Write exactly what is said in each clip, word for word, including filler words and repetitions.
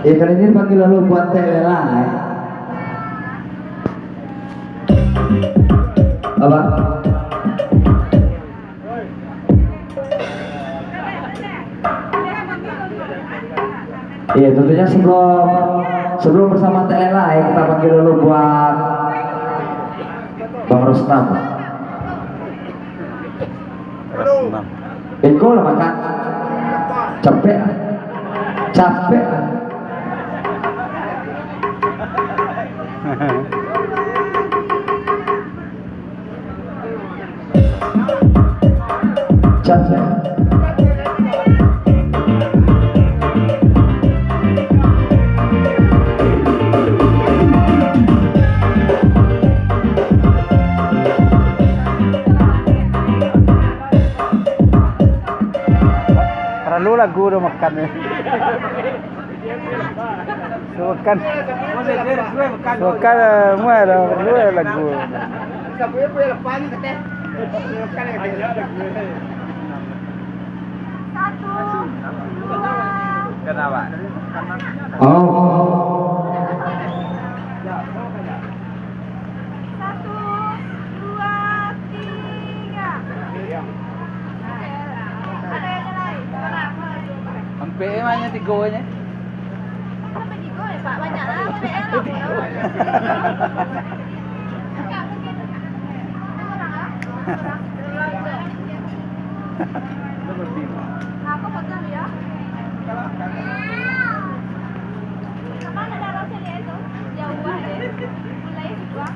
Ya, kali ini dipanggil dulu buat Teh Lela, ya. Apa? Iya, tentunya sebelum, sebelum bersama Teh Lela, ya, kita panggil dulu buat Bang Rusnam. Rusnam. Iko lah makan. Capek. Capek. Capek. Paralu lagu tu makan ni. Sukan. Sukan, eh, muai lah, perlu eh lagu. Satu, dua. Kenapa? Oh. Satu, dua, tiga. Ampek eh, banyak tigo nyo. Sampai tigo ya, Pak? Banyak lah, ampek eh, lah. Aku foto dulu ya. Apa nak darah saya tu? Jauh lah, eh. Mulai juga.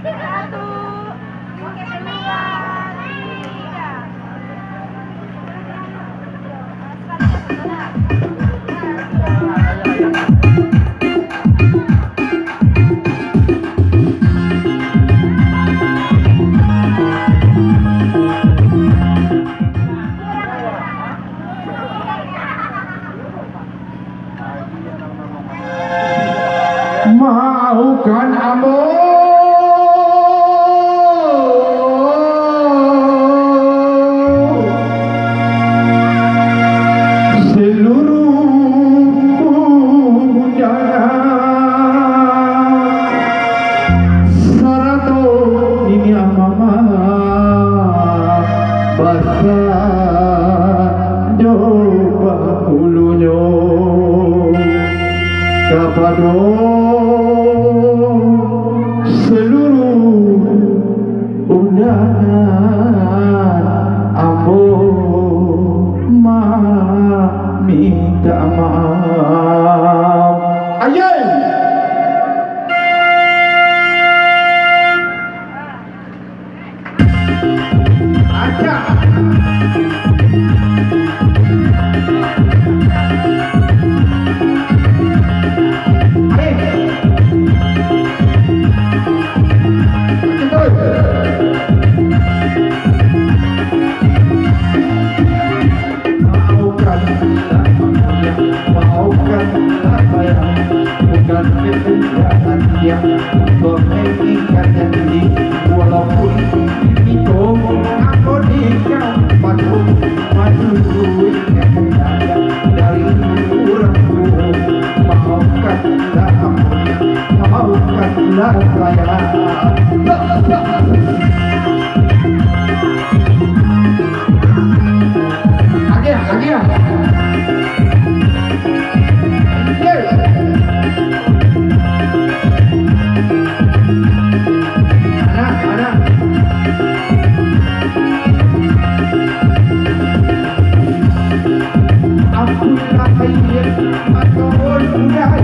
Satu, dua, tiga. Maafkan ambo seluruh undangan, sarato niniak mamak basa jo bangulunyo, kapado saluruah undangan, ambo mamintak maaf. Ayai! Maafkanlah, maafkanlah saya, bukan kesengajaan yang untuk mengikat janji. Walaupun itu aku nikah, patut melalui kesengajaan dari orang tua. Maafkanlah, maafkanlah saya. Agiah, agiah. Anak, anak. Ampun lah, Sayyid, matohon udah